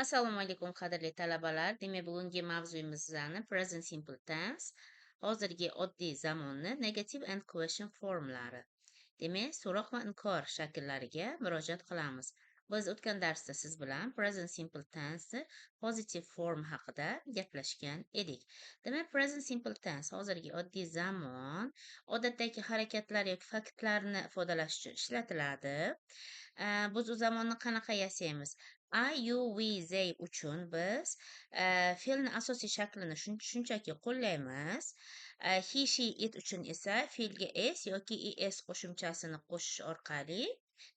Assalomu alaykum, qadrli talabalar. Demak, bugungi mavzuyimizni present simple tense, hozirgi oddiy zamonni negative and question formlari. Demak, so'roq va inkor shakllariga murojaat qilamiz. Biz o'tgan darsda siz bilan present simple tense positive form haqida gaplashgan edik. Demak, present simple tense, hozirgi oddiy zamon, odatdagi harakatlar yoki faktlarni ifodalash uchun ishlatiladi. Biz u zamonni qanaqa yasaymiz? I, you, we, they uchun biz fe'lni asosiy shaklini shunchaki qo'llaymiz. He, she, it uchun esa fe'lga s yoki es qo'shimchasini qo'shish orqali,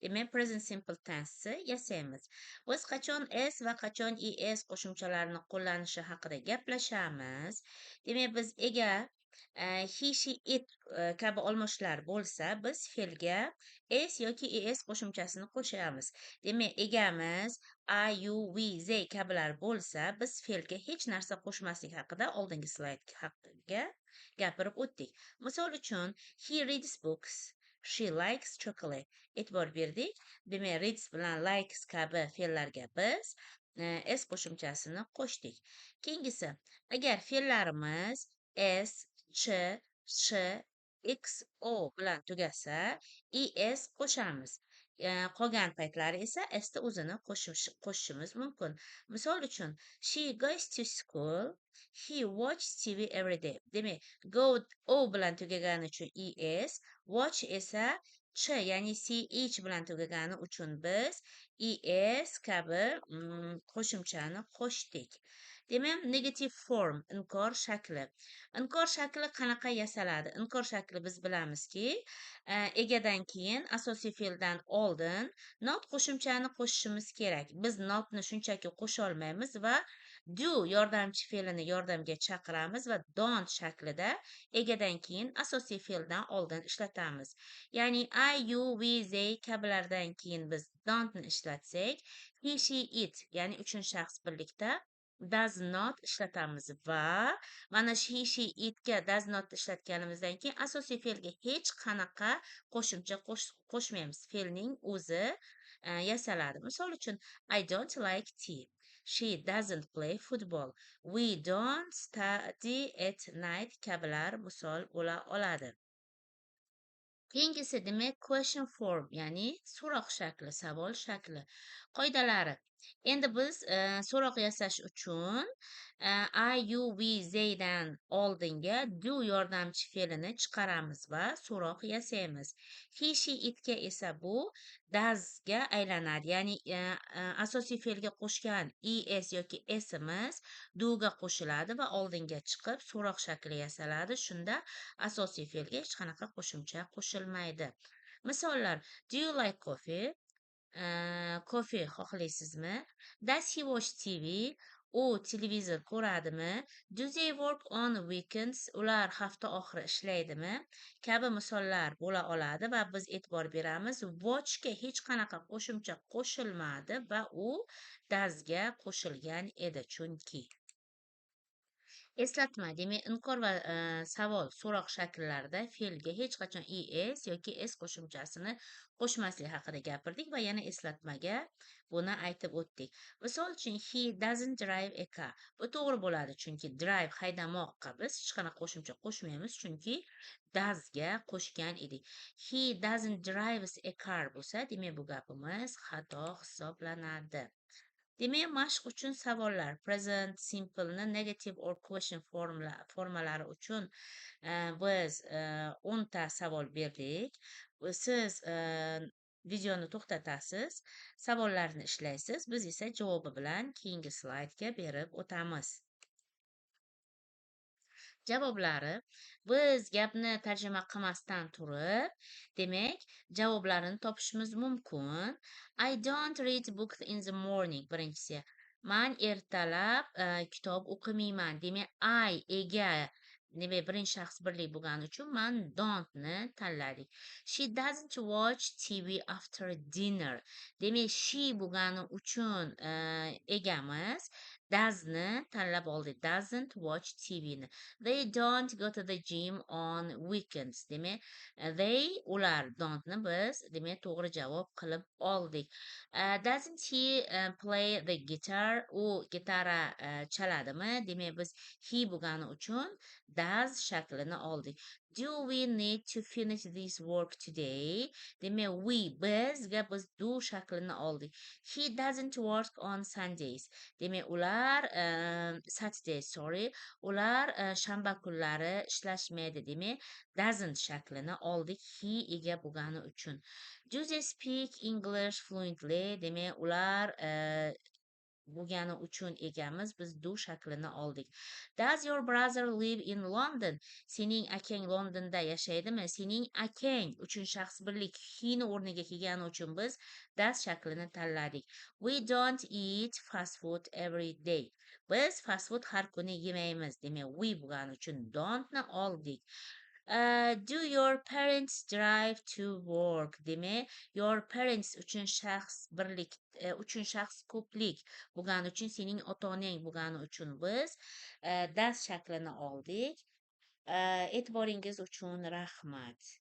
demak, present simple tense yasaymiz. Biz qachon s va qachon es qo'shimchalarini qo'llanishi haqida gaplashamiz. Demak, biz ega he, she, it kabi olmoshlar bo'lsa, biz fe'lga s yoki es qo'shimchasini qo'shamiz. Demak, egamiz I, you, we, they kabilar bo'lsa, biz fe'lga hech narsa qo'shmaslik haqida oldingi slayd haqida gapirib o'tdik. Misol uchun, he reads books, she likes chocolate. E'tibor berdik. Demak, reads bilan likes kabi fe'llarga biz s qo'shimchasini qo'shdik. Keyingisi, agar fe'llarimiz s, ch, sh, x, o bilan tugasa, es qo'shamiz. Qolgan paytlari esa s ni o'zini qo'shishimiz mumkin. Misol uchun, she goes to school, he watches TV every day. Demak, go o bilan tugagani uchun es, watch esa ch, ya'ni ch bilan tugagani uchun biz es kabi qo'shimchani qo'shdik. Demak, negative form, inkor shakli. Inkor shakli qanaqa yasaladi? Inkor shakli, biz bilamizki, egadan keyin asosiy fe'ldan oldin not qo'shimchani qo'shishimiz kerak. Biz notni shunchaki qo'sha olmaymiz va do yordamchi fe'lini yordamga chaqiramiz va don't shaklida egadan keyin asosiy fe'ldan oldin ishlatamiz. Ya'ni I, you, we, they kabilardan keyin biz don'tni ishlatsak, he, she, it, ya'ni uchinchi shaxs birlikda does not ishlatamiz va mana shu he, she, itga does not ishlatganimizdan keyin asosiy fe'lga hech qanaqa qo'shimcha qo'shmaymiz. Fe'lning o'zi yasaladi. Misol uchun, I don't like tea. She doesn't play football. We don't study at night kabilar misol bo'la oladi. Keyingisi, demak, question form, ya'ni so'roq shakli, savol shakli. Qoidalari. Endi biz so'roq yasash uchun I, you, we, they dan oldinga do yordamchi fe'lini chiqaramiz va so'roq yasaymiz. He, she, itga esa bu doesga aylanadi. Ya'ni asosiy fe'lga qo'shgan es yoki s'imiz doga qo'shiladi va oldinga chiqib so'roq shakli yasaladi. Shunda asosiy fe'lga hech qanaqa qo'shimcha qo'shilmaydi. Misollar: Do you like coffee? Kofe xohlaysizmi? Does he watch TV? U televizor ko'radimi? Do they work on weekends? Ular hafta oxiri ishlaydimi? Kabi misollar bo'la oladi va biz e'tibor beramiz. Watchga hech qanaqa qo'shimcha qo'shilmadi va u doesga qo'shilgan edi chunki. Eslatma, demak, inkor va savol, so'roq shakllarida fe'lga hech qachon es yoki s qo'shimchasini qo'shmaslik haqida gapirdik va yana eslatmaga buni aytib o'tdik. Misol uchun, he doesn't drive a car. Bu to'g'ri bo'ladi, chunki drive, haydamoqqa biz hech qanaqa qo'shimcha qo'shmaymiz, chunki doesga qo'shgan edik. He doesn't drives a car bo'lsa, demak, bu gapimiz xato hisoblanadi. Demak, mashq uchun savollar. Present simpleni negative or question formalari uchun biz 10 ta savol berdik. Siz videoni to'xtatasiz, savollarni ishlaysiz, biz esa javobi bilan keyingi slaydga berib o'tamiz. Javoblari: biz gapni tarjima qilmasdan turib, demak, javoblarini topishimiz mumkin. I don't read books in the morning, birinchisi. Man ertalab kitob o'qimayman. Demak, I ega, demak, birinchi shaxs birlik bo'lgani uchun man don'tni tanladik. She doesn't watch TV after dinner. Demak, she bo'lgani uchun egamiz Doesni tanlab oldik. Doesn't watch TVni. They don't go to the gym on weekends. Demak, they, ular, don'tni biz, demak, to'g'ri javob qilib oldik. Doesn't he play the guitar? U gitara chaladimi? Demak, biz he bo'lgani uchun does shaklini oldik. Do we need to finish this work today? Demak, we, bizga biz do shaklini oldik. He doesn't work on Sundays. Demak, ular Saturday, sorry, ular shanba kunlari ishlashmaydi. Demak, doesn't shaklini oldik he ega bo'lgani uchun. Do they speak English fluently? Demak, ular bo'lgani uchun egamiz, biz do shaklini oldik. Does your brother live in London? Sening akang Londonda yashaydimi? Sening akang uchun shaxs birlik he ni o'rniga kelgani uchun biz does shaklini tanladik. We don't eat fast food every day. Biz fast food har kuni yemaymiz. Demak, we bo'lgani uchun don'tni oldik. Do your parents drive to work? Demak, your parents uchun shaxs birlik, uchun shaxs ko'plik bo'lgani uchun, sening ota-onang bo'lgani uchun biz does shaklini oldik. E'tiboringiz uchun rahmat.